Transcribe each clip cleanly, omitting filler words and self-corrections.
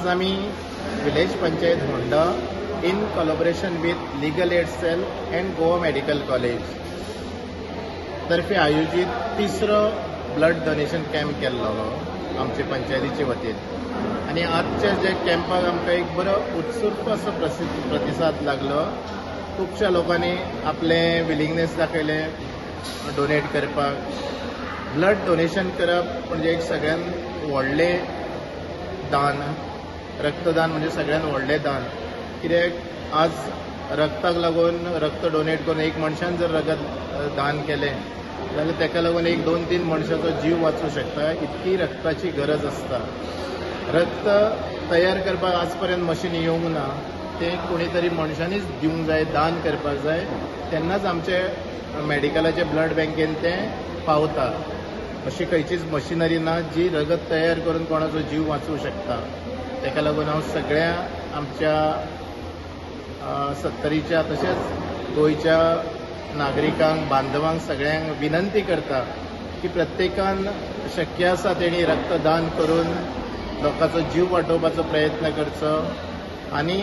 आज आमी village panchayat Honda in collaboration with legal aid cell and Goa medical college तर्फे आयोजीत तिसरो ब्लड डोनेशन कॅम्प केल्लो आमचे पंचायतीचे वतीन आनी आजच्या जे कॅम्पाक आमकां एक बरो उत्स्फूर्त असो प्रतिसाद लागलो. खुबश्या लोकांनी आपले विलिंगनेस दाखयले डोनेट करपाक. ब्लड डोनेशन करप म्हणजे एक सगळ्यांत व्हडलें दान, रक्तदान म्हणजे सगळ्यांत व्हडलें दान. कित्याक आज रक्ताक लागून रक्त डोनेट करून एक मनशान जर रगत दान केलें जाल्यार ताका लागून एक 2-3 मनशाचो जीव वाचूं शकता. इतकी रक्ताची गरज आसता. रक्त तयार करपाक आज पर्यंत मशीन येवंक ना, तें कोणी तरी मनशांनीच दिवंक जाय, दान करपाक जाय, तेन्नाच आमचे मेडिकलाचे ब्लड बँकेन तें पावता. अशी खंयचीच मशिनरी ना जी रगत तयार करून कोणाचो जीव वाचूं शकता. ताका लागून हांव सगळ्या आमच्या सत्तरीच्या तशेंच गोंयच्या नागरिकांक, बांधवांक सगळ्यांक विनंती करता की प्रत्येकान शक्य आसा तेणी रक्तदान करून लोकांचो जीव वाटोवपाचो प्रयत्न करचो आनी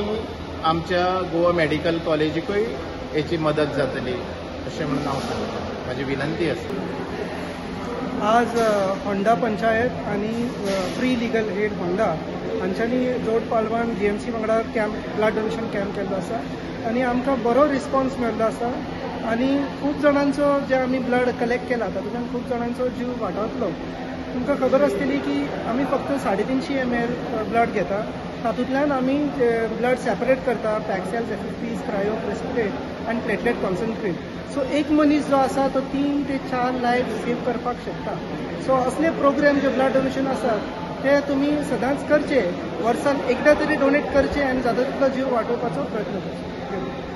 आमच्या गोवा मेडिकल कॉलेजीकूय हेची मदत जातली अशें म्हणून हांव सांगता. म्हाजी विनंती आसा. आज होंडा पंचायत आनी फ्री लिगल एड होंडा हांच्यांनी जोड पालवान GMC वांगडा कॅम्प, ब्लड डोनेशन कॅम्प केल्लो आसा आनी आमकां बरो रिस्पॉन्स मेळ्ळो आसा आनी खूब जाणांचो जे आमी ब्लड कलेक्ट केला तातूंतल्यान खूब जाणांचो जीव वाटावतलो. तुमकां खबर आसतली की आमी फक्त 350 ml blood घेता, तातूंतल्यान आमी ब्लड सेपरेट करता packed cells, FFPs, cryo precipitate आनी प्लेटलेट कॉन्सन्ट्रेट. सो एक मनीस जो आसा तो 3 ते 4 लायफ सेव करपाक शकता. सो असले प्रोग्राम जे ब्लड डोनेशन आसा ते तुमी सदांच करचे, वर्सान एकदां तरी डोनेट करचे आनी जाता तितलो जीव वाटोवपाचो प्रयत्न करचो.